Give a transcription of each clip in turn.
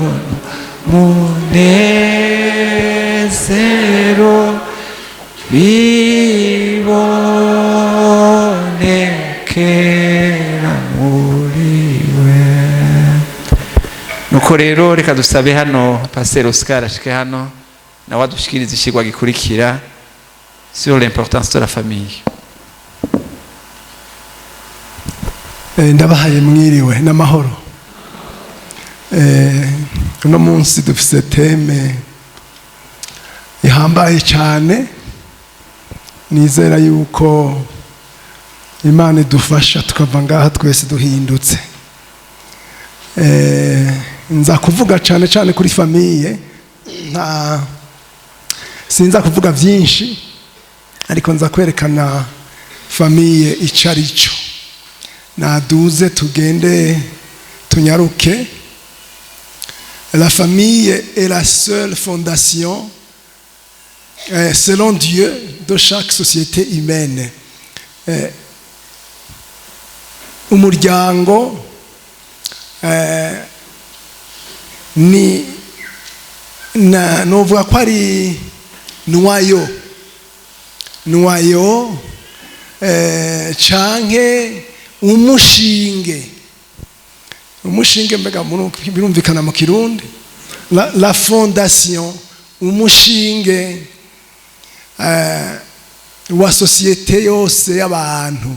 Ubugingo munezero bibonekera muri we. Nuko rero reka dusabe hano Pasteur Oscar ashike hano, nawe adushikirize icigwa gikurikira sur l'importance de la famille. Ndabahaye mwiriwe n'amahoro. Uno munsi dufise thème ihambaye cyane. Nizera yuko Imana idufasha tukava ngaha twese duhindutse. Nza kuvuga cyane cyane kuri famille. Nta sinza kuvuga byinshi, ariko nza kwerekana famille icyo ari cyo. Naduze tugende tunyaruke. La famille est la seule fondation, selon Dieu, de chaque société humaine. Umuryango ni na novuga ko ari noyau canke umushinge. Mbega birumvikana mu Kirundi? La fondation, umushinge wa société yose y'abantu.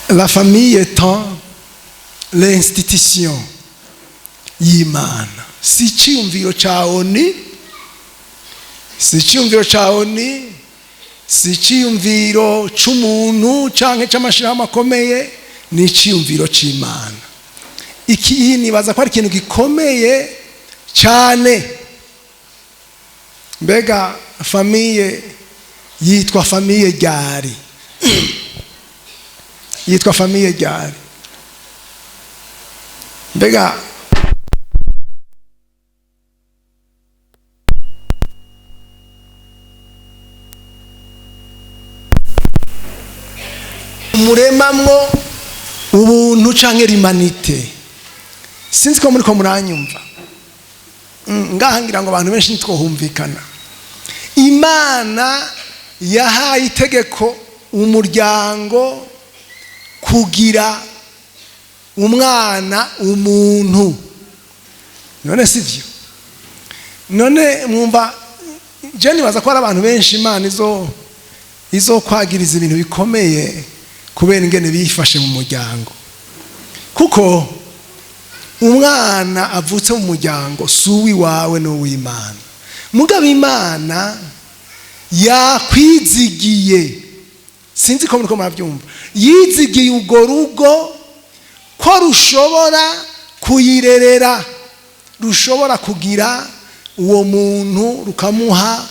La famille étant l'institution y'Imana. Si icyiyumviro ca ONU, si icyiyumviro ca ONU, si icyiyumviro c'umuntu canke c'amashirahamwe akomeye, ni icyiyumviro c'Imana. Iki nibaza ko ari ikintu gikomeye cyane. Mbega famille yitwa famille ryari? Yitwa famille ryari? Mbega umuremamwo ubuntu canke l'humanité? Sinzi ko muriko muranyumva. Ngaha ngira ngo abantu benshi ntitwohumvikana. Imana yahaye itegeko umuryango kugira umwana umuntu. None si vyo? None mwumva, je nibaza ko hari abantu benshi Imana izo kwagiriza ibintu bikomeye kubera ingene bifashe mu muryango, kuko umwana avutse mu muryango si uw'iwawe, ni uw'Imana. Mugabo Imana yakwizigiye, sinzi ko muriko murabyumva, yizigiye urwo rugo ko rushobora kuyirerera, rushobora kugira uwo muntu, rukamuha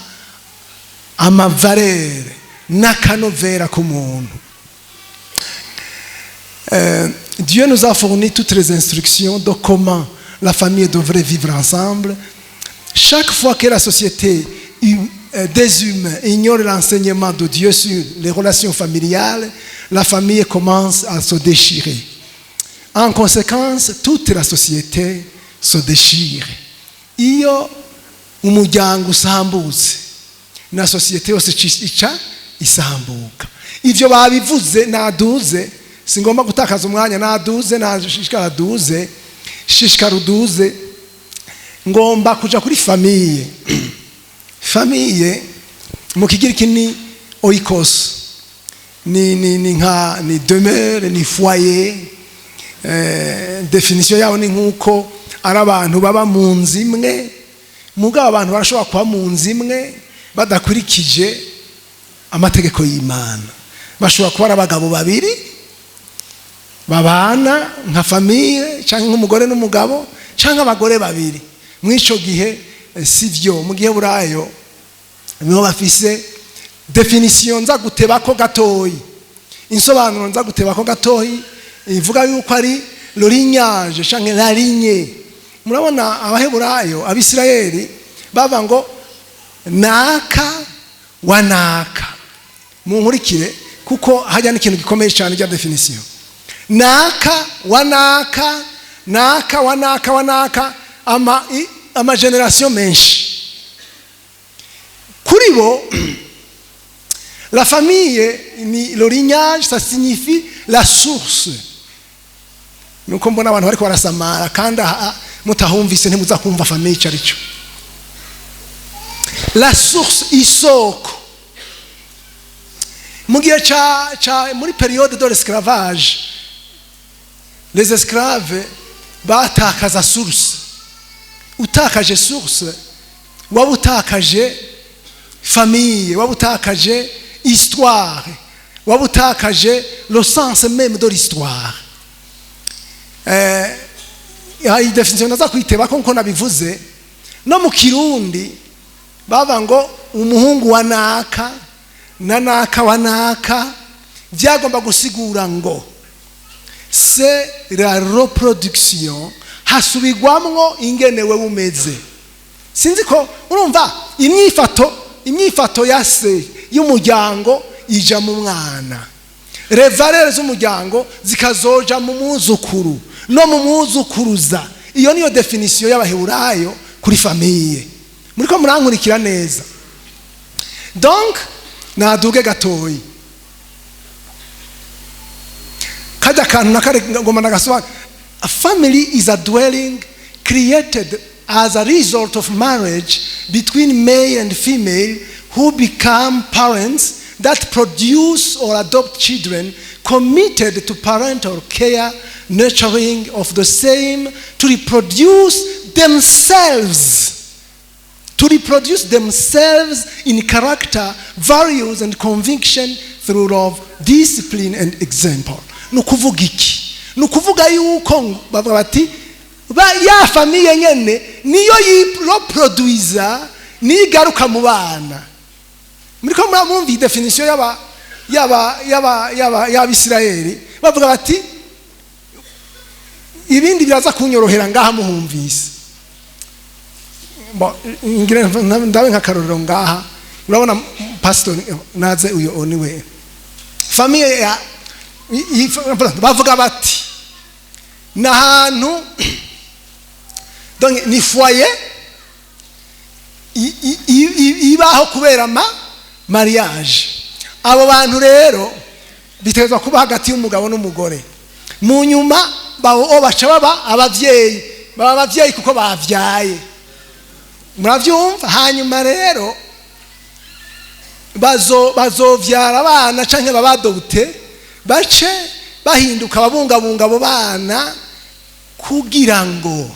ama valeurs n'akanovera k'umuntu. Dieu nous a fourni toutes les instructions de comment la famille devrait vivre ensemble. Chaque fois que la société des humains ignore l'enseignement de Dieu sur les relations familiales, la famille commence à se déchirer. En conséquence, toute la société se déchire. Iyo umuryango usambutse, na société yose ica isambuka. Ivyo babivuze. Naduze, singomba gutakaza umwanya. Naduze, nashishikara duze, shishikara uduze. Ngomba kuja kuri famille. Famille mu Kigiriki ni oikos, ni nka ni demeure, ni foyer. Définition yabo ni nkuko ari abantu baba mu nzu imwe. Mugabo abantu barashobora kuba mu nzu imwe badakurikije amategeko y'Imana. Bashobora kuba ari abagabo babiri babana nka famille, cyangwa nk'umugore n'umugabo, cyangwa abagore babiri. Muri icyo gihe si byo. Mu gihe burayo niho bafise définition nza guteba ko gatoyi, insobanuro nza guteba ko gatoyi, ivuga yuko ari le lignage cyangwa la lignée. Murabona Abaheburayo, Abisirayeli bava ngo naka wa naka. Munkurikire, kuko hajya n'ikintu gikomeye cyane rya définition. Naka wa naka, naka wa naka wa naka, ama générations menshi. Kuri bo, la famille ni le lignage, ça signifie la source. Nuko mbona abantu bariko barasamara, kandi aha mutahumvise ntimuza kumva famille icyo ari cyo. La source, isoko. Mu gihe ca muri période de l'esclavage, les esclaves batakaza source. Utakaje source, waba utakaje famille, waba utakaje histoire, waba utakaje le sens même de l'histoire. Iyi définition naza kwiteba ko nko nabivuze. No mu Kirundi bava ngo umuhungu wa naka na naka wa naka, byagomba gusigura ngo c'est la reproduction, hasubigwamwo ingene wewe umeze. Sinzi ko urumva imyifato ya se y'umuryango ija mu mwana, les valeurs z'umuryango zikazoja mu muzukuru no mu muzukuruza. Iyo niyo définition y'Abaheburayo kuri famille. Muriko murankurikira neza? Donc naduge gatoyi kajya kantu na kare ngoma nagasobanura. A family is a dwelling created as a result of marriage between male and female who become parents that produce or adopt children committed to parental care, nurturing of the same to reproduce themselves, to reproduce themselves in character, values and conviction through love, discipline and example. Ni ukuvuga iki? Ni ukuvuga yuko bavuga bati ya famille nyene niyo yireproduiza, nigaruka mu bana. Muriko muramwumva iyi définition y'aba y'Abisirayeli? Bavuga bati ibindi biraza kunyorohera ngaha muhumvise. Bon, ngire ndabe nk'akarorero ngaha. Urabona pastor naze, uyo niwe famille ya bavuga bati ni ahantu, donc ni foyer ibaho kubera ama mariage. Abo bantu rero bitegerezwa kuba hagati y'umugabo n'umugore. Mu nyuma baca baba abavyeyi, baba abavyeyi kuko bavyaye. Muravyumva? Hanyuma rero bazovyara abana canke babadopte, bace bahinduka ababungabunga abo bana, kugira ngo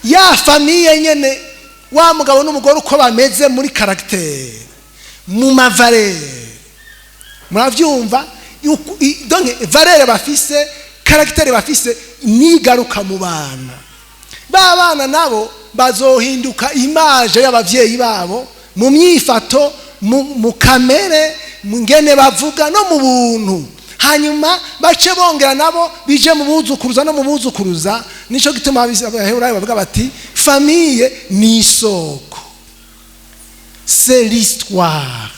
ya famille nyene, wa mugabo n'umugore, uko bameze muri caractère, mu ma valeurs, muravyumva? Donc valeurs bafise, caractère bafise, nigaruka mu bana. Ba bana nabo bazohinduka image y'abavyeyi babo mu myifato, mu kamere, mu ngene bavuga no mu buntu. Hanyuma bace bongera nabo bije mu buzukuruza no mu buzukuruza. Nico gituma Abaheburayo bavuga bati famille ni isoko, c'est l'histoire,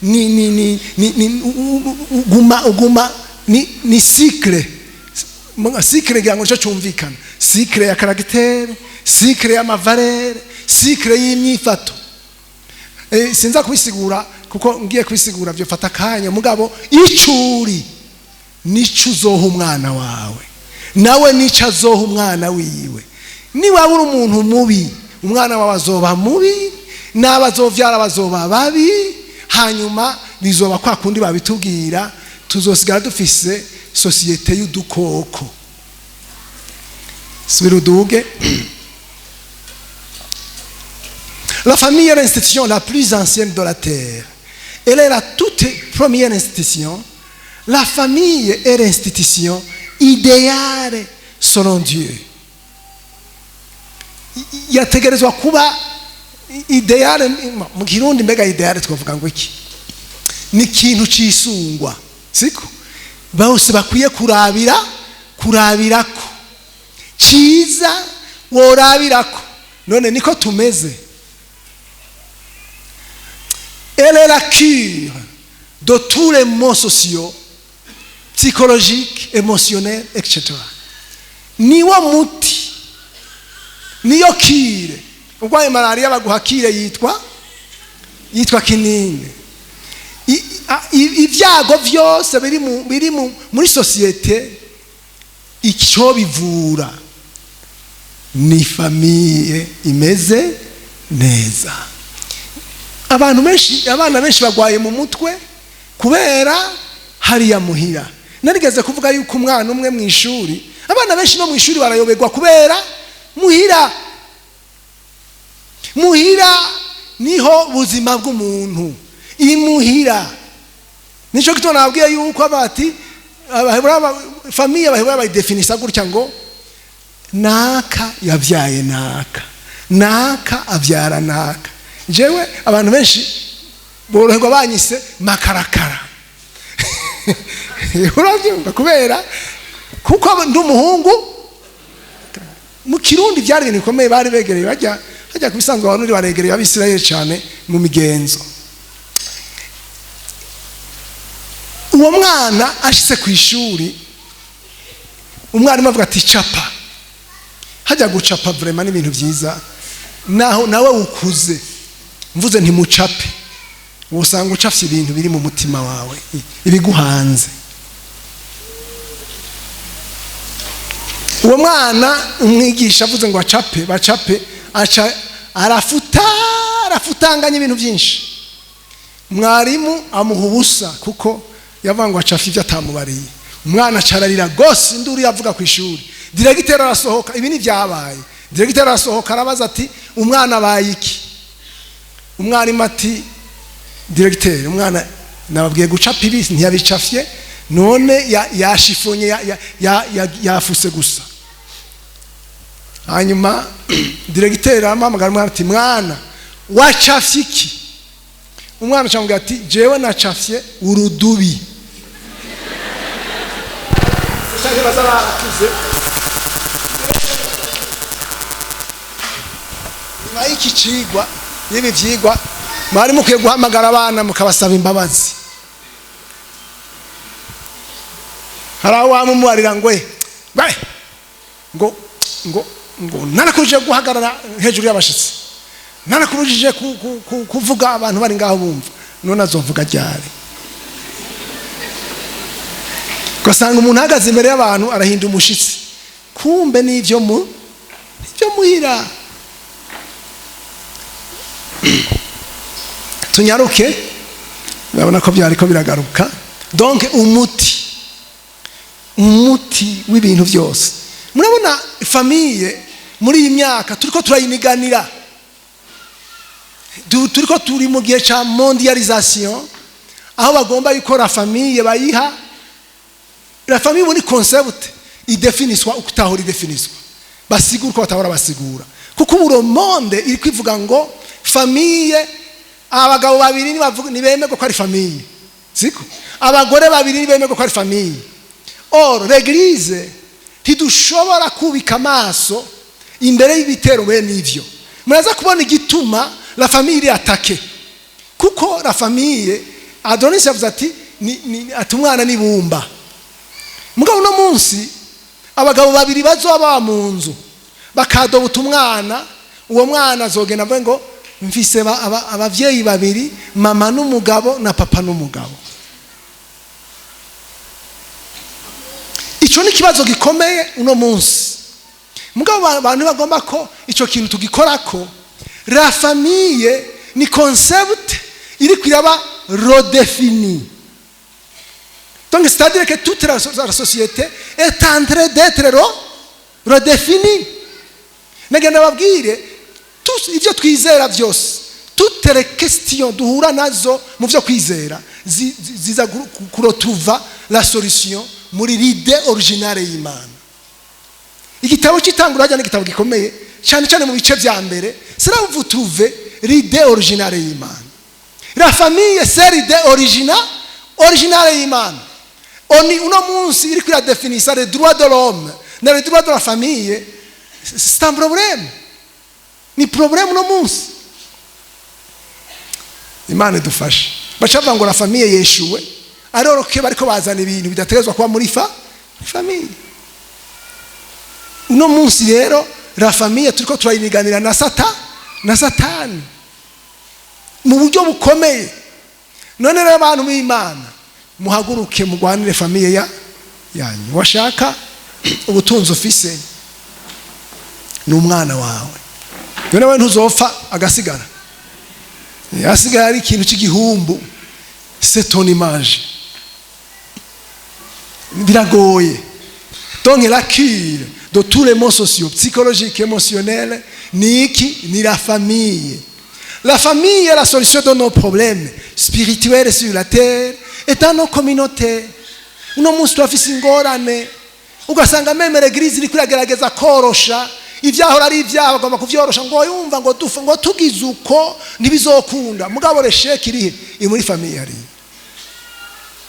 ni uguma uguma ni cycle. Cycle, ngira ngo nico cyumvikana: cycle ya caractère, cycle y'ama valeurs, cycle y'imyifato. Sinza kubisigura kuko ngiye kubisigura byofata akanya. Mugabo icuri nico uzoha umwana wawe, nawe nico azoha umwana wiwe. Niba uri umuntu mubi, umwana wawe azoba mubi, n'abazovyara bazoba babi. Hanyuma bizoba kwa kundi babitubwira, tuzosigara dufise société y'udukoko. Subira uduge. La famille est l'institution la plus ancienne de la terre. Elle est la toute première institution. La famille est l'institution idéale selon Dieu. Yategerezwa kuba idéale. Mu Kirundi mbega idéale twavuga ngo iki? Ni ikintu cisungwa, siko? Bose bakwiye kurabirako, ciza worabirako. None niko tumeze? Elle est la cure de tous les maux sociaux. Psychologique, émotionnel, etc. Niwo muti, niyo cure. Urwaye malariya baguha cure yitwa kinini. Ibyago byose biri muri société, icyo bivura ni famille imeze neza. Abantu benshi, abana benshi bagwaye mu mutwe kubera hariya muhira. Narigeze kuvuga yuko umwana umwe mu ishuri, abana benshi no mu ishuri barayoberwa kubera muhira. Muhira niho buzima bw'umuntu, imuhira. Nicyo gituma nababwiye yuko bati famille Abahebura bayidefinisa gutya ngo naka yabyaye naka, naka abyara naka. Jewe abantu benshi boroherwa banyise Makarakara, urabyumva, kubera kuko ndi umuhungu. Mu Kirundi byari ibintu bikomeye, bari begereye bajya hajya ku bisanzwe, abantu baregereye Abisirayeli cyane mu migenzo. Uwo mwana ashyize ku ishuri, umwarimu avuga ati: "Capa." Hajya gucapa vraiment n'ibintu byiza. Naho nawe ukuze, mvuze ntimucape, usanga ucafye ibintu biri mu mutima wawe, ibiguhanze. Uwo mwana, umwigisha avuze ngo acape, bacape, aca arafuta, arafutanganya ibintu byinshi. Mwarimu amuha ubusa kuko yavuga ngo acafe ibyo atamubariye. Umwana acararira rwose, induru yavuga ku ishuri. Diregiteri arasohoka. Ibi ntibyabaye. Diregiteri arasohoka, arabaza ati: "Umwana abaye iki?" Umwarimu ati: "Diregiteri, umwana nababwiye gucapa ibi ntiyabicafye, none yashifonye, yafuse gusa." Hanyuma diregiteri aramuhamagara umwana ati: "Mwana, wacafye iki?" Umwana acamubwira ati: "Jewe nacafye urudubi." Canke baza barakuze. Nyuma y'iki cigwa, y'ibi vyigwa, mwari mukwiye guhamagara abana mukabasaba imbabazi. Hari aho wamumubarira ngo we ngo narakubujije guhagarara hejuru y'abashitsi, narakubujije kuvuga abantu bari ngaho bumva, none azovuga ryari? Ugasanga umuntu ahagaze imbere y'abantu arahinda umushitsi, kumbe n'ibyo mu n'ibyo muhira. Tunyaruke, urabona ko byariko biragaruka. Donc umuti w'ibintu byose, murabona famille muri iyi myaka turiko turayiniganira. Turiko turi mu gihe ca mondialisation, aho bagomba gukora famille bayiha la famille muri concept idefiniswa ukutahora idefiniswa, basigura uko batahora basigura, kuko ubu monde iri kwivuga ngo famille, abagabo babiri nibemerwa ko ari famille, siko abagore babiri nibemerwa ko ari famille. Or l'église ntidushobora kubika amaso imbere y'ibitero bene ivyo. Muraza kubona igituma la famille iri attaquée, kuko la famille, Adonis yavuze ati ati umwana nibumba. Mugabo uno munsi abagabo babiri bazoba baba mu nzu bakadobuta umwana, uwo mwana azogenda avuge ngo mfise abavyeyi babiri, mama n'umugabo na papa n'umugabo. Ico ni ikibazo gikomeye uno munsi. Mugabo abantu bagomba ko ico kintu tugikorako. La famille ni concept iri kwiraba redéfinie. Donc c'est-à-dire que toute la société est en train d'être redéfinie. Nagenda babwire ivyo twizera byose, toutes les questions duhura nazo mu vyo kwizera ziza kuretrouva la solution muri l'idée originale y'Imana. Igitabo cy'Itangura hajya n'igitabo gikomeye cyane cyane mu bice vya mbere. C'est là où vous trouvez l'idée originale y'Imana. La famille, c'est l'idée originale y'Imana. Oni uno munsi iri kwiradefinisa les droits de l'homme na les droits de la famille, c'est un problème, ni problème uno munsi. Imana idufashe. Baca bavuga ngo la famille yeshuwe. Alors que bariko bazana ibintu bidategerezwa kuba muri famille. Uno munsi rero la famille turiko turayiniganira na Satani mu buryo bukomeye. None rero, abantu b'Imana, muhaguruke mugwanire famille yanyu. Washaka ubutunzi ufise ni umwana wawe. None we ntuzopfa agasigara, asigara ari ikintu cy'igihumbu, c'est ton image. Biragoye. Donc la cure de tous les maux sociaux, psychologiques, émotionnels, ni iki? Ni la famille. La famille est la solution de nos problèmes spirituels sur la terre et dans nos communautés. Uno munsi turafise ingorane, ugasanga même l'église iriko iragerageza korosha ivyahora ari ibyaha, bagomba kuvyorosha ngo yumva ngo dufa ngo tugize uko ntibizokunda. Mugabo l'échec irihe? Iri muri famille hariya,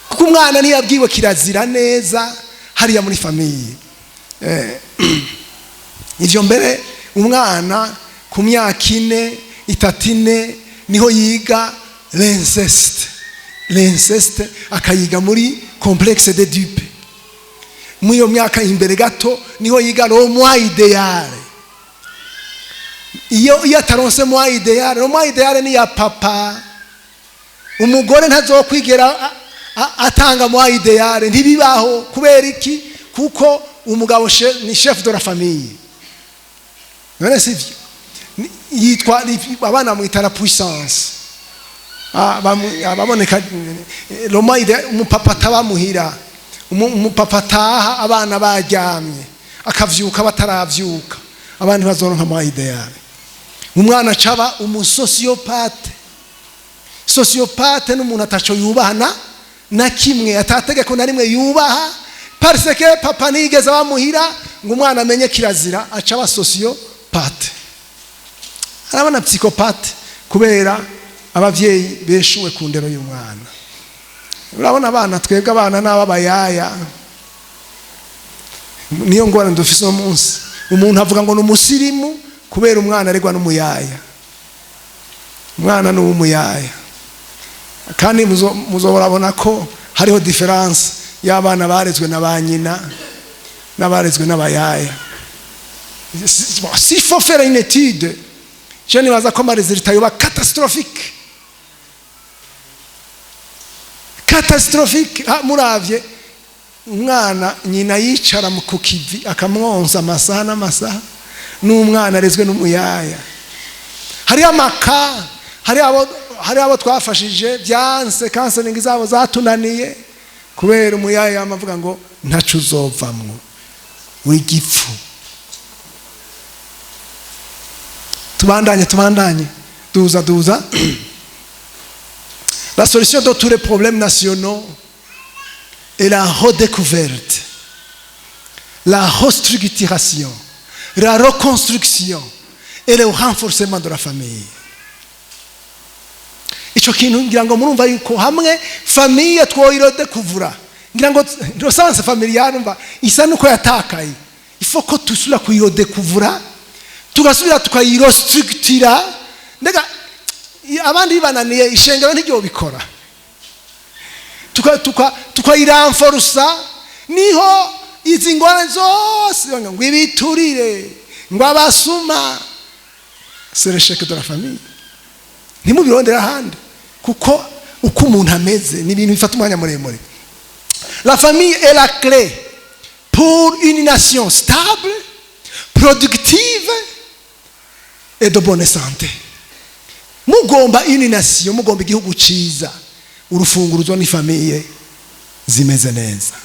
kuko umwana ntiyabwiwe kirazira neza hariya muri famille. Ivyo mbere, umwana ku myaka 4, 3, 4 niho yiga l'inceste. L'inceste akayiga muri complexe d'Oedipe. Muri iyo myaka imbere gato niho yiga le moi idéal. Iyo ataronse moi idéal, le moi idéal ni ya papa, umugore ntazokwigera atanga moi idéal, ntibibaho. Kubera iki? Kuko umugabo ni chef de la famille. None sivyo? Yitwa, abana bamwita la puissance. Ababoneka le moi idéal, umupapa atabamuhira, umupapa ataha abana baryamye, akavyuka bataravyuka, abandi bazoronka moi idéal. Umwana acaba umusociopathe. Sociopathe n'umuntu ataco yubaha na kimwe, atategeko na rimwe yubaha, parce que papa ntiyigeze bamuhira ngo umwana amenye kirazira. Aca aba sociopathe, arabona psychopathe, kubera abavyeyi beshuwe ku ndero y'umwana. Urabona abana, twebwe abana n'ababayaya, niyo ngorane dufise uno munsi. Umuntu avuga ngo ni umusirimu kubera umwana aregwa n'umuyaya. Umwana ni uw'umuyaya. Kandi muzorabona ko hariho différence y'abana barezwe na ba nyina n'abarezwe n'abayaya. S'il faut faire une étude, je nibaza ko amarésultats yoba catastrophique, catastrophique. Muravye umwana nyina yicara mu ku kivi akamwonsa amasaha n'amasaha n'umwana arezwe n'umuyaya. Hariho amaka, hari abo twafashije byanse, counseling zabo zatunaniye kubera umuyaya yamavuga ngo ntaco uzovamwo, w'igipfu. Tubandanye, tubandanye, duza, duza. La solution de tous les problèmes nationaux est la redécouverte, la restructuration, la reconstruction et le renforcement de la famille. Icyo kintu ngira ngo murumva yuko hamwe famille twoyiredécouvra, ngira ngo le sens familial mva isa nuko yatakaye. Il faut ko tusubira kuyiredécouvra, tugasubira tukayirestructura. Mbega abandi bibananiye, ishengero ntiryo bikora, tukayirenforça, niho izi ngorane zose ngo ibiturire, ngo abasuma, c'est l'échec de la famille. Ntimubirondera ahandi, kuko uko umuntu ameze ni ibintu bifata umwanya muremure. La famille est la clé pour une nation stable, productive et de bonne santé. Mugomba une nation, mugomba igihugu ciza, urufunguruzo ni famille zimeze neza.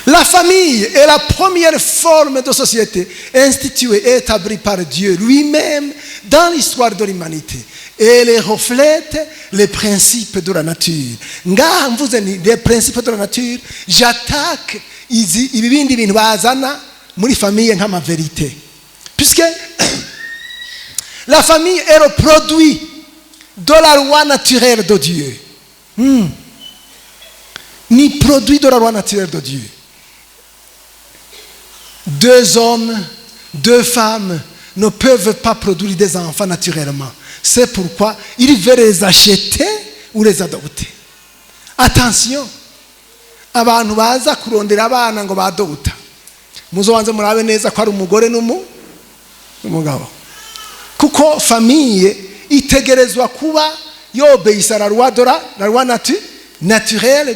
La famille est la première forme de société instituée et établie par Dieu lui-même dans l'histoire de l'humanité. Elle reflète les principes de la nature. Ngaha mvuze ni les principes de la nature, j'attaque izi ibi bindi bintu bazana muri famille nk'ama vérité. Puisque la famille est le produit de la loi naturelle de Dieu. Ni produit de la loi naturelle de Dieu. Deux hommes, deux femmes ne peuvent pas produire des enfants naturellement. C'est pourquoi il veut les acheter. Ou les adopter. Attention, abantu baza kurondera abana ngo badopta, muzobanze murabe neza ko ari umugore n'umugabo, kuko famille itegerezwa kuba y'obéissa la loi de la loi naturelle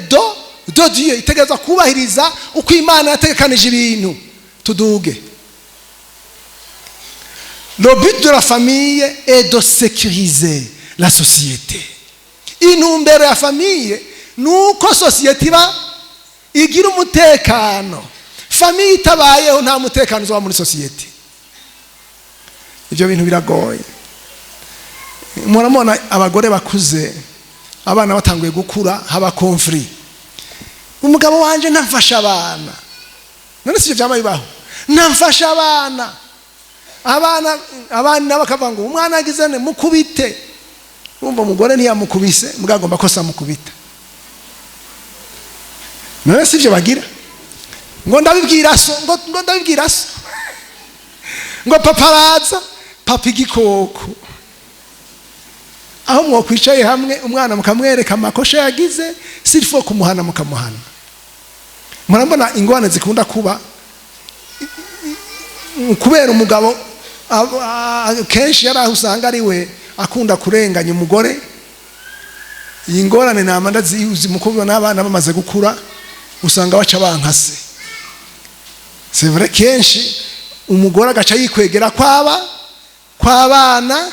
de Dieu, itegerezwa kubahiriza uko Imana yategekanije ibintu. Tuduge. Le but de la famille est de sécuriser la société. Intumbero ya famille ni uko société iba igira umutekano. Famille itabayeho, nta mutekano uzoba muri société. Ibyo bintu biragoye. Murabona abagore bakuze, abana batanguye gukura, haba conflit: "Umugabo wanje ntamfasha abana." None si ibyo byaba bibaho? "Ntamfasha abana." Abana nabo bakavuga ngo "Umwana agize ne mukubite." Urumva, umugore ntiyamukubise, mugabo agomba ko se amukubita. None si ibyo bagira? Ngo "Ndabibwira so," ngo "Ndabibwira so," ngo "Papa araza." Papa igikoko. Aho mwokwicaye hamwe, umwana mukamwereka amakosha yagize, s'il faut kumuhana mukamuhana. Murabona ingorane zikunda kuba kubera umugabo kenshi yari aho usanga ari we akunda kurenganya umugore. Iyi ngorane nama ndazizi mu kubona abana bamaze gukura, usanga baca bankase. C'est vrai, kenshi umugore agaca yikwegera kwaba kw'abana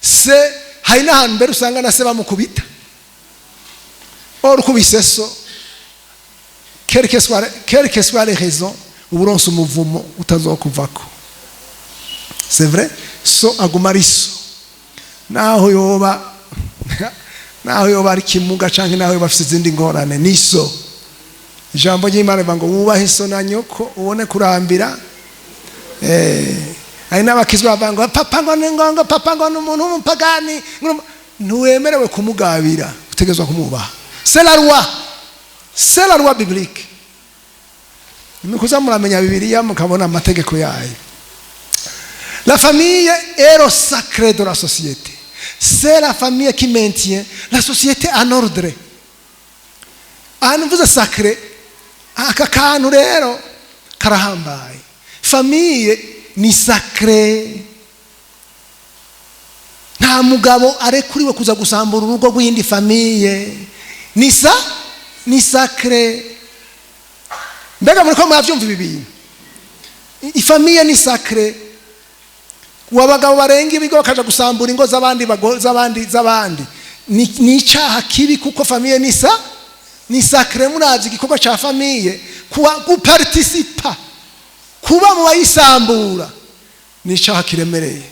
se. Hari n'ahantu mbere usanga na se bamukubita. Or ukubise so, quelle que soit les raisons, uba uronse umuvumo utazokuvako. C'est vrai, so aguma ari so, naho yoba ari kimuga canke naho yoba afise izindi ngorane, ni so. Ijambo ry'Imana rivuga ngo "Wubahe so na nyoko, ubone kurambira." Hari n'abakizwa bavuga ngo "Papa ngo ni ngo papa ngo ni umuntu w'umupagani." Ntiwemerewe kumugabira, utegerezwa kumwubaha. C'est la loi, c'est la loi biblique. Ni kuza muramenya Bibiliya, mukabona amategeko yayo. La famille est le sacré de la société. C'est la famille qui maintient la société en ordre. Ahantu mvuze sacré, aka kantu rero karahambaye. Famille ni sacré. Nta mugabo arekuriwe kuza gusambura urugo rw'iyindi famille. Ni sacré. Mbega muri ko murabyumva ibi bintu? Ifamille ni sacré. Abagabo barenga ibigo bakaja gusambura ingo z'abandi, z'abandi, ni icyaha kibi, kuko famille ni sacré. Murazi igikorwa cya famille, kuba guparticipa, kuba mu bayisambura, ni icyaha kiremereye.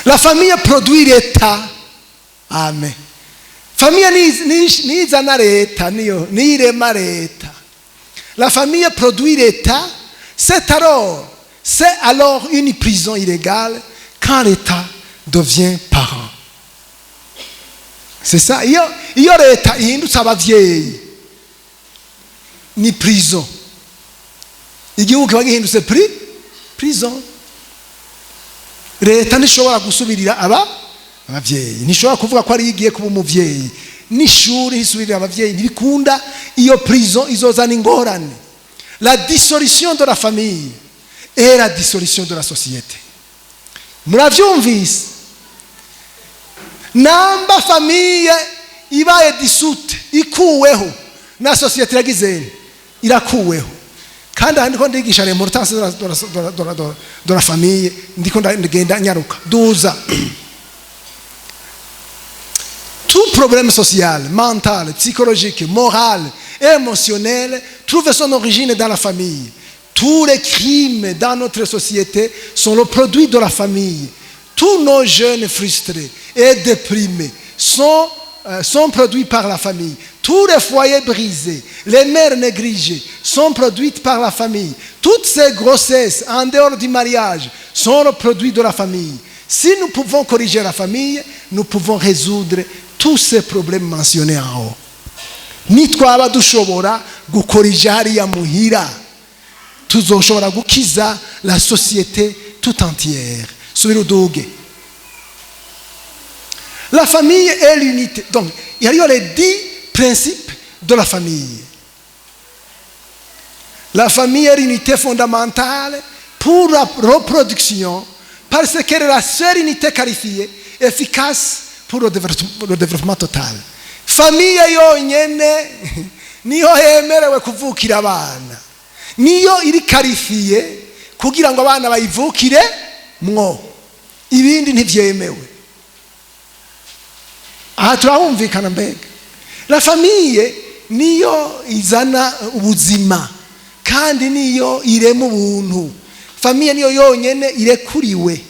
La famille produit l'État. Amen. Famille nizana leta, niyo nirema leta. La famille produit l'État. C'est alors une prison illégale quand l'État devient parent. C'est ça. Iyo leta ihindutse abavyeyi, ni prison. Igihugu kiba gihindutse prison. Leta ntishobora gusubirira aba abavyeyi, ntishobora kuvuga ko ariyo igiye kuba umuvyeyi. N'ishuri risubirira abavyeyi ntibikunda. Iyo prison izozana ingorane. La dissolution de la famille et la dissolution de la société. Muravyumvise? Namba famille ibaye dissoute, ikuweho, na société iragize irakuweho. Kandi aha ndiko ndigisha l'importance de la famille. Ndiko ndagenda nyaruka duza. Tout problème social, mental, psychologique, moral, émotionnel trouve son origine dans la famille. Tous les crimes dans notre société sont le produit de la famille. Tous nos jeunes frustrés et déprimés sont produits par la famille. Tous les foyers brisés, les mères négligées sont produites par la famille. Toutes ces grossesses en dehors du mariage sont le produit de la famille. Si nous pouvons corriger la famille, nous pouvons résoudre tous ces problèmes mentionnés en haut. Nitwaba dushobora gukorija hariya muhira, tuzoshobora gukiza la société tout entière. Subira uduge. La famille est l'unité. Donc il y a les 10 principes de la famille. La famille est l'unité fondamentale pour la reproduction, parce qu'elle est la seule unité qualifiée, efficace pour le développement total. Famille yonyene niho hemerewe kuvukira abana, niyo iri qualifiée kugira ngo abana bayivukire mwo, ibindi ntivyemewe. Aha turahumvikana? Mbega la famille niyo izana ubuzima kandi niyo irema ubuntu. Famille niyo yonyene irekuriwe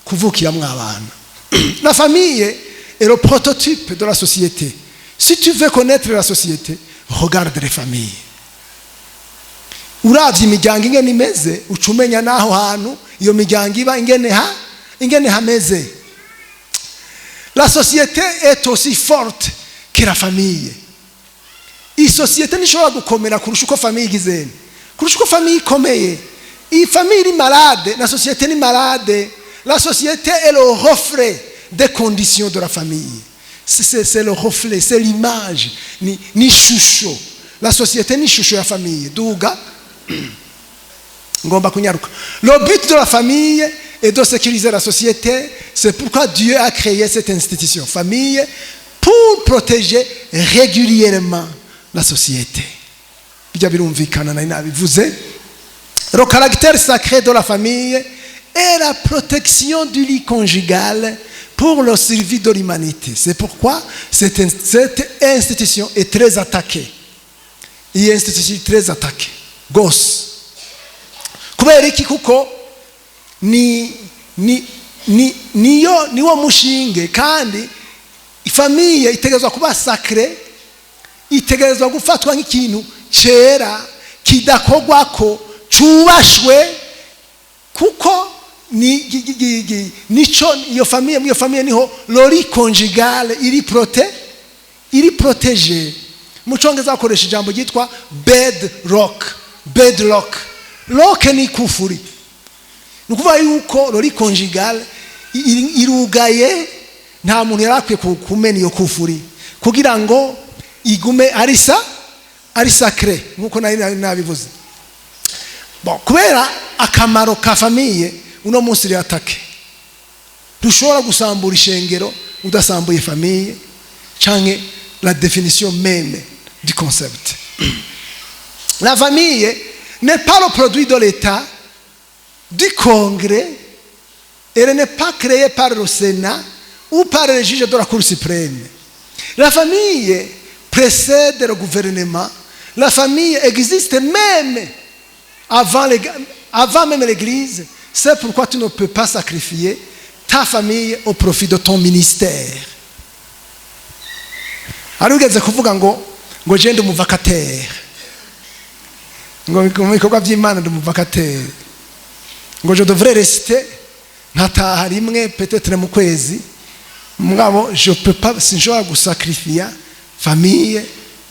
kuvukiramwo abana. La famille est le prototype de la société. Si tu veux connaître la société, regarde les familles. Uravye imiryango ingene imeze, uca umenya n'aho hantu iyo miryango iba ingene hameze. La société est aussi forte que la famille. Iyi société ntishobora gukomera kurusha uko famille igizene, kurusha uko famille ikomeye. Iyi famille iri malade, la société ni malade. La société est le reflet des conditions de la famille. C'est le reflet, c'est l'image, ni ishusho. La société ni ishusho ya famille. Duga, ngomba kunyaruka. Le but de la famille est de sécuriser la société. C'est pourquoi Dieu a créé cette institution famille, pour protéger régulièrement la société. Bijya birumvikana, nari nabivuze. Le caractère sacré de la famille est la protection du lit conjugal pour le survie de l'humanité. C'est pourquoi cette institution est très attaquée. Iyi institution est très attaquée gose. Kubera iki? Kuko ni niyo niwo mushinge, kandi famille itegerezwa kuba sacrée, itegerezwa gufatwa nk'ikintu cera kidakogwako, cubashwe, kuko ni nico iyo famille, muri iyo famille niho le lit conjugal iri protégé. Mu Congereza bakoresha ijambo ryitwa bedrock. Bedrock, lock ni kufuri. Ni ukuvuga yuko le lit conjugal irugaye, nta muntu yari akwiye kumena iyo kufuri kugira ngo igume ari sacré, nkuko nari nabivuze. Bon, kubera akamaro ka famille, uno munsi iri attaquée. Ntushobora gusambura ishengero udasambuye famille canke la définition même du concept. La famille n'est pas le produit de l'État, du Congrès. Elle n'est pas créée par le Sénat ou par les juges de la Cour suprême. La famille précède le gouvernement. La famille existe même avant même l'Église. C'est pourquoi tu ne peux pas sacrifier ta famille au profit de ton ministère. Hari ugeze kuvuga ngo je ndi umuvacataire, ngo mu bikorwa by'Imana ndi umuvacataire, ngo je devrais rester nkataha rimwe peut-être mu kwezi, mugabo je peux pas, sinshobora gusacrifier famille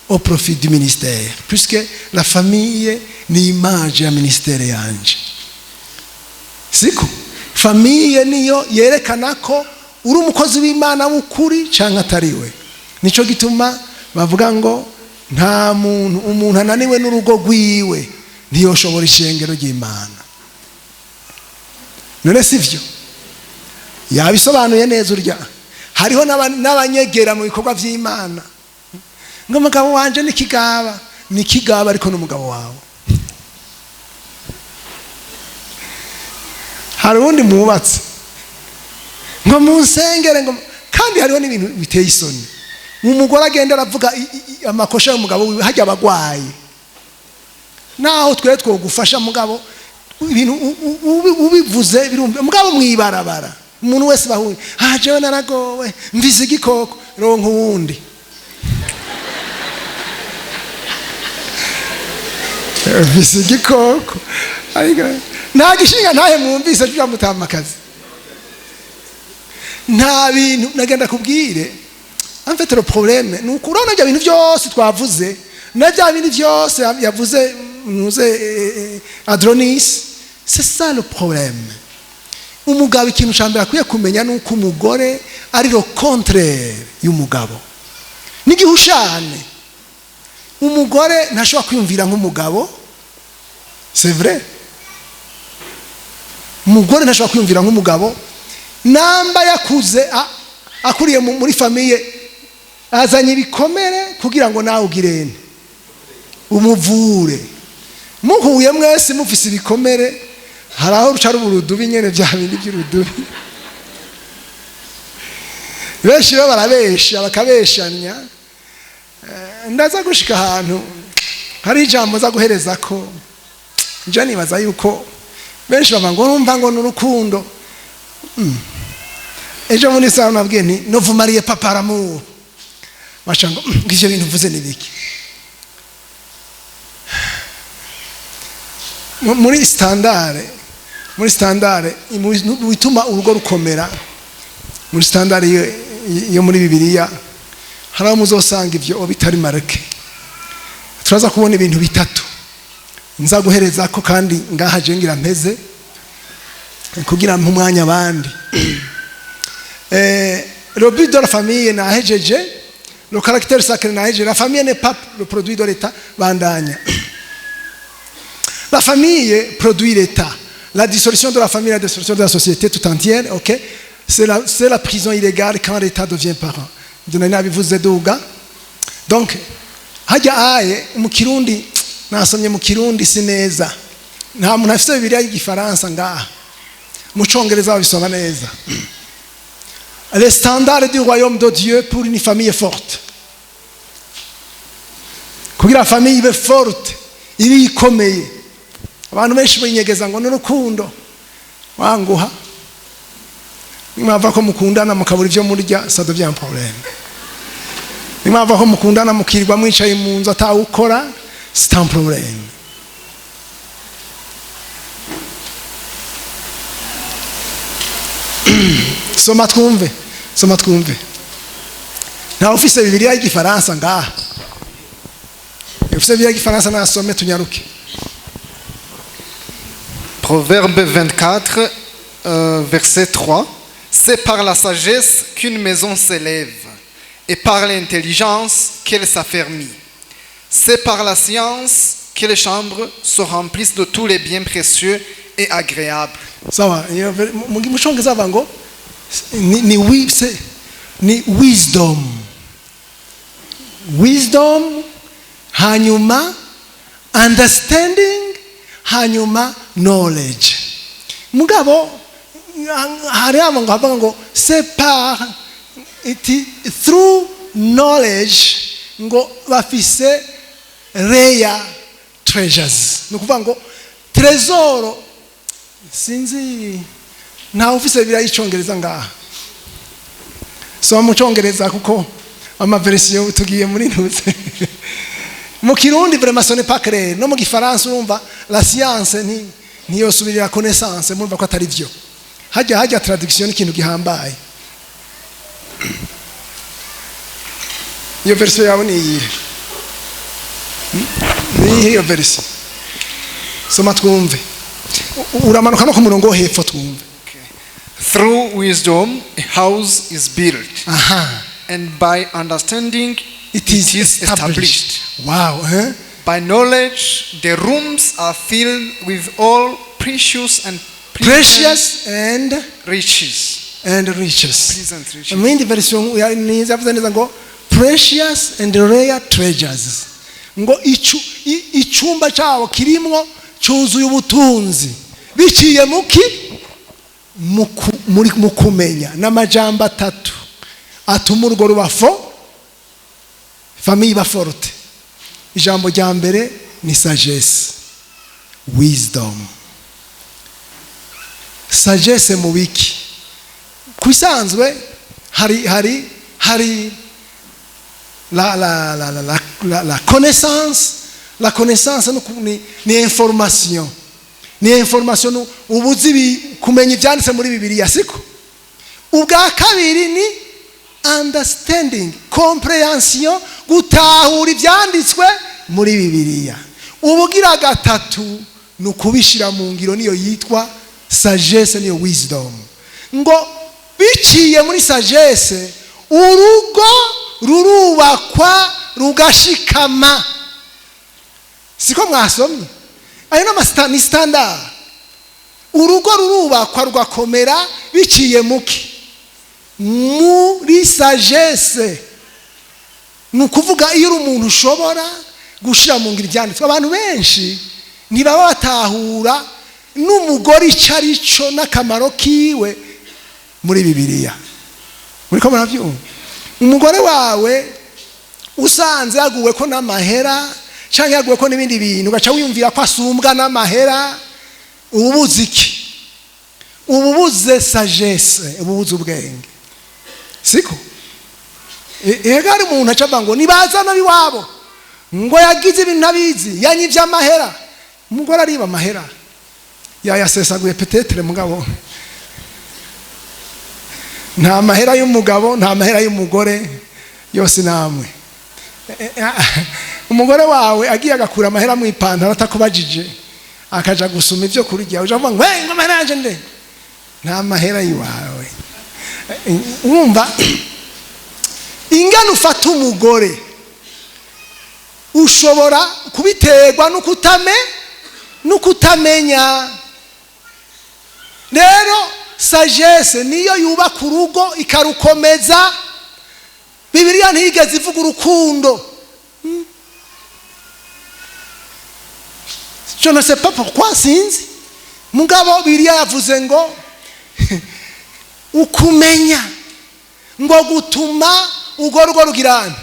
au profit du ministère, puisque la famille ni image ya ministère yanje. Siko famille niyo yerekana ko uri umukozi w'Imana w'ukuri cyangwa atari we. Nicyo gituma bavuga ngo nta muntu, umuntu ananiwe n'urugo rwiwe ntiyoshobora ishengero ry'Imana. None si byo yabisobanuye neza urya? Hariho n'abanyegera mu bikorwa by'Imana, ngo umugabo wanje ni kigaba. Ni kigaba, ariko n'umugabo wawe. Hari uwundi mwubatse ngo munsengere, ngo kandi hariho n'ibintu biteye isoni, umugore agenda aravuga amakosha y'umugabo wiwe hajya abagwayi. Naho twe twogufasha, mugabo ibintu ubivuze birumva, mugabo mwibarabara umuntu wese bahuye: "Ah, jewe naragowe, mvise igikoko." Ronka uwundi. Mvise igikoko, ariko nta gishinga ntahe mwumvise tuja mutamakazi. Nta bintu nagenda kubwire. En fait, le problème ni uko urabona ibyo bintu byose twavuze na bya bindi byose yavuze, ntuze, Adronis, c'est ça le problème. Umugabo, ikintu cya mbere akwiye kumenya ni uko umugore ari le contraire y'umugabo, n'igihushane. Umugore ntashobora kwiyumvira nk'umugabo, c'est vrai. Umugore ntashobora kwiyumvira nk'umugabo. Namba yakuze akuriye muri famille, azanye ibikomere kugira ngo nawe ugirene umuvure. Muhuye mwese mufise ibikomere, hari aho ruca ruba urudubi nyene, bya bindi by'urudubi. Benshi rero barabesha, bakabeshanya. Ndaza gushika ahantu hari ijambo nza guhereza ko nje nibaza yuko benshi bavuga ngo numva ngo ni urukundo. Ejo muri sawa nabwiye nti: "Ne vous mariez pas par amour." Baca ngo: ngo ivyo bintu uvuze ni biki?" Muri standard mu bituma urugo rukomera, muri standard yo muri Bibiliya, hari aho muzosanga ivyo bitari marqué. Turaza kubona ibintu bitatu nza guhereza ko, kandi ngaha je ngira mpeze kugira mpe umwanya abandi. Le but de la famille nahejeje, le caractère sacré nahejeje, la famille n'est pas le produit de l'État. Bandanya. La famille produit l'État. La dissolution de la famille, la dissolution de la société tout entière, ok. C'est la prison illégale quand l'État devient parent. Ibyo nari nabivuze. Duga. Donc hajya aye mu Kirundi, nasomye mu Kirundi si neza. Nta muntu afite Bibiliya y'Igifaransa ngaha? Mu Congereza babisoma neza. Les standards du royaume de Dieu pour une famille forte, kugira famille ibe forte, ibe ikomeye. Abantu benshi binyegeza ngo n'urukundo wanguha. Nimwava ko mukundana mukabura ibyo murya, ça devient un problème. Nimwava ko mukundana mukirirwa mwicaye mu nzu atawukora, c'est un problème. Soma twumve, soma twumve. Ntawe ufise Bibiliya y'Igifaransa ngaha? Ufise Bibiliya y'Igifaransa nasome, tunyaruke. Proverbe 24, verset 3. C'est par la sagesse qu'une maison s'élève, et par l'intelligence qu'elle s'affermit. C'est par la science que les chambres se remplissent de tous les biens précieux et agréables. Sawa. Mu Cyongereza bavuga ngo ni wisdom, wisdom, hanyuma understanding, hanyuma knowledge. Mugabo hari abo ngo havuga ngo c'est par iti through knowledge, ngo bafise rare treasures, ni ukuvuga ngo trésor. Sinzi, ntawe ufise Bibiliya y'Icyongereza ngaha? Soma mu Cyongereza, kuko ama versions tugiye muri ntutse. Mu Kirundi vraiment ce n'est pas clair, no mu Gifaransa. Urumva, la science nti ntiyosubirira connaissance, murumva ko atari byo. Hajya traduction ni ikintu gihambaye. Iyo version yawe ni iyihe? Ni iyihe iyo version? Soma twumve. Uramanuka no ku murongo wo hepfo, twumve. Through wisdom, a house is built, and by understanding, it is established. Wow, eh? By knowledge, the rooms are filled with all precious and pleasant precious and riches. And riches. Pleasant riches. Mu yindi version yavuze neza ngo precious and rare treasures, ngo icyumba cyawo kirimwo cyuzuye ubutunzi biciye muki mu kumenya. N'amajambo atatu atuma urwo ruba famille iba forte. Ijambo rya mbere ni sagesse, wisdom. Sagesse mu biki? Ku bisanzwe hari la connaissance. La connaissance ni information, ni information, ubuzi kumenya ibyanditse muri Bibiliya, siko? Ubwa kabiri ni understanding, comprehension, gutahura ibyanditswe muri Bibiliya. Ubugira gatatu ni ukubishyira mu ngiro, niyo yitwa science. Sagesse niyo wisdom. Ngo biciye muri sagesse urugo rurubakwa rugashikama. Siko mwasomye? Ayo ni standard. Urugo rurubakwa rugakomera biciye muki? Muri sagesse. Ni ukuvuga iyo uri umuntu ushobora gushyira mu ngiro ibyanditswe. Abantu benshi ntibaba batahura n'umugore icyo ari cyo n'akamaro kiwe muri Bibiliya. Muri ko murabyumva? Umugore wawe usanze yaguwe ko n'amahera cyangwa yaguwe ko n'ibindi bintu, ugaca wiyumvira ko asumbwa n'amahera, uba ubuze iki? Uba ubuze sagesse, uba ubuze ubwenge. Siko? Ega hari umuntu aca avuga ngo nibazana iwabo, ngo yagize ibintu ntabizi, yanyivye amahera. Umugore ariba amahera, yayasesaguye peut-être, mugabo nta mahera y'umugabo, nta mahera y'umugore, yose namwe. Umugore wawe agiye agakura amahera mu ipantaro atakubajije, akaja gusuma ibyo kurya, uja kuvuga ngo: "Hey, ngo amahera yanje nde?" Nta mahera y'iwawe. Urumva ingana ufata umugore ushobora kubiterwa n'ukutamenya. Rero sagesse niyo yubaka urugo ikarukomeza. Bibiliya ntiyigeze ivuga urukundo. Je ne sais pas pourquoi, sinzi, mugabo Bibiliya yavuze ngo ukumenya ngo gutuma urwo rugo rugirana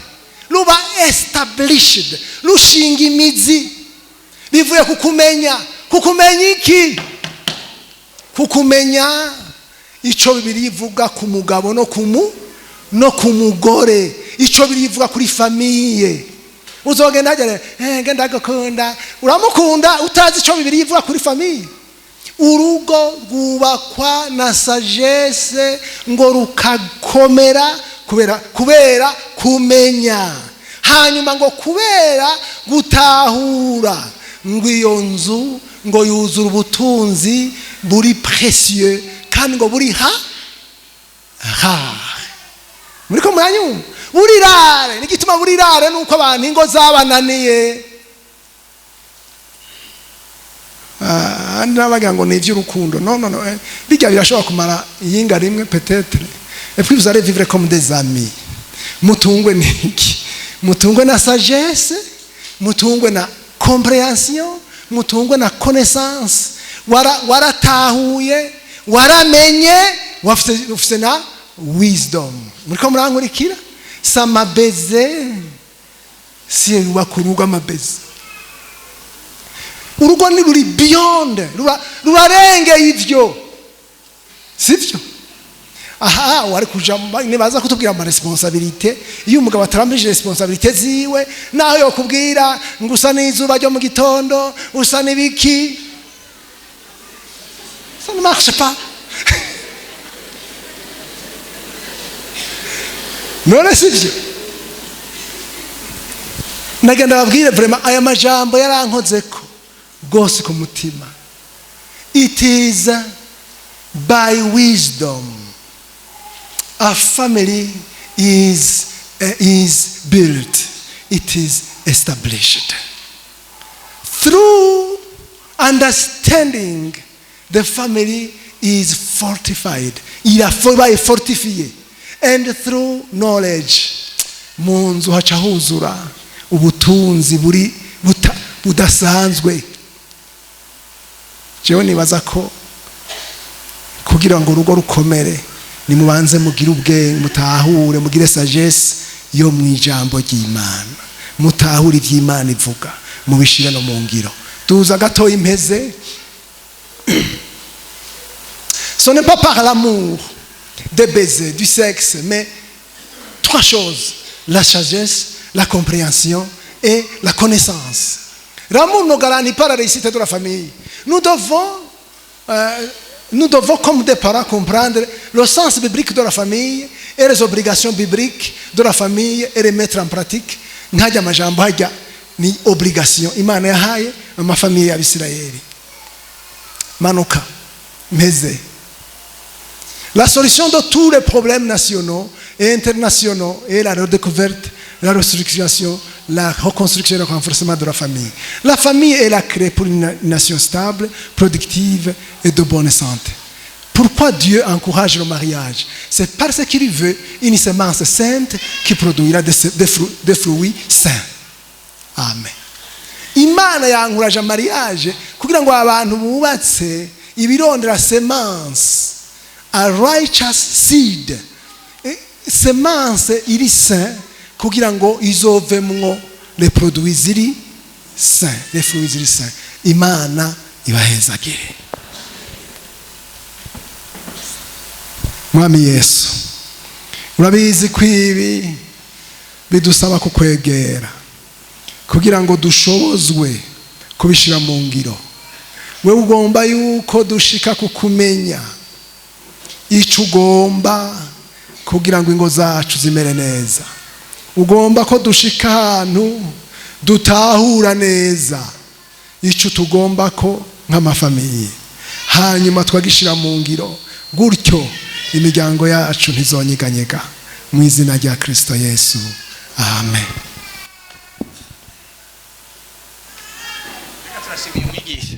ruba established, rushinga imizi, bivuye ku kumenya. Ku kumenya iki? Ku kumenya icyo Bibiliya ivuga ku mugabo no ku mugore, icyo Bibiliya ivuga kuri famille. Uzogenda hajya, ngenda gukunda, uramukunda utazi icyo Bibiliya ivuga kuri famille. Urugo rwubakwa na sagesse ngo rukakomera kubera kumenya. Hanyuma ngo kubera gutahura, ngo iyo nzu ngo yuzura ubutunzi buri précieux kandi ngo buri ha rare. Muri ko muranyumva? Buri rare. N'igituma buri rare nuko abantu ingo zabananiye. N'abagira ngo ni iby'urukundo. Non, non, non, bijya birashobora kumara iyinga rimwe peut-être, et puis vous allez vivre comme des amis. Mutungwe n'iki? Mutungwe na sagesse, mutungwe na compréhension, mutungwe na connaissance. Waratahuye, waramenye, ufise na wisdom. Muriko murankurikira? Si amabeze, si yubaka urugo amabeze. Urugo ni ruri beyond, rurarengeye ivyo, sivyo? Aha wari kuja, nibaza kutubwira ama responsabilité. Iyo umugabo atarambije responsabilité ziwe, naho yokubwira ngo usa n'izuba ryo mu gitondo, usa n'ibiki, ça ne marche pas. None sivyo? Nagenda babwire, vraiment aya majambo yarankozeko rwose ku mutima. It is by wisdom a family is built, it is established. Through understanding, the family is fortified. Irabaye fortifié. And through knowledge, mu nzu haca huzura ubutunzi buri budasanzwe. Jewe nibaza ko kugira ngo urugo rukomere, nimubanze mugire ubwenge, mutahure, mugire sagesse yo mu ijambo ry'Imana, mutahure iby'Imana ivuga, mubishire no mu ngiro. Tuza gatoya impeze. Ce n'est pas par l'amour des baisers, du sexe, mais trois choses: la sagesse, la compréhension et la connaissance. L'amour ne garantit pas la réussite de la famille. Nous devons, comme des parents, comprendre le sens biblique de la famille et les obligations bibliques de la famille et les mettre en pratique. Nkajya amajambo hajya ni obligation Imana yahaye ama famille y'Abisirayeli. Manuka. Mpeze. La solution de tous les problèmes nationaux et internationaux est la redécouverte, la restructuration, la reconstruction et le renforcement de la famille. La famille est la clé pour une nation stable, productive et de bonne santé. Pourquoi Dieu encourage le mariage? C'est parce qu'il veut une semence sainte qui produira des fruits saints. Amen. Imana yankuraje mariage kugira ngo abantu bubatse ibirondera semence, a righteous seed, semence iri saint, kugira ngo izovemwo les produits ziri saint, les fruits ziri saint. Imana ibahezagire. Mwami Yesu, urabizi ko ibi bidusaba kukwegera kugira ngo dushobozwe kubishyira mu ngiro. We ugomba yuko dushika kukumenya icyo ugomba kugira ngo ingo zacu zimere neza. Ugomba ko dushika ahantu dutahura neza icyo tugomba ko nk'amafamiye, hanyuma twagishyira mu ngiro, gutyo imiryango yacu ntizonyeganyega. Mu izina rya Kristo Yesu, amen. Turashimiye umwigisha.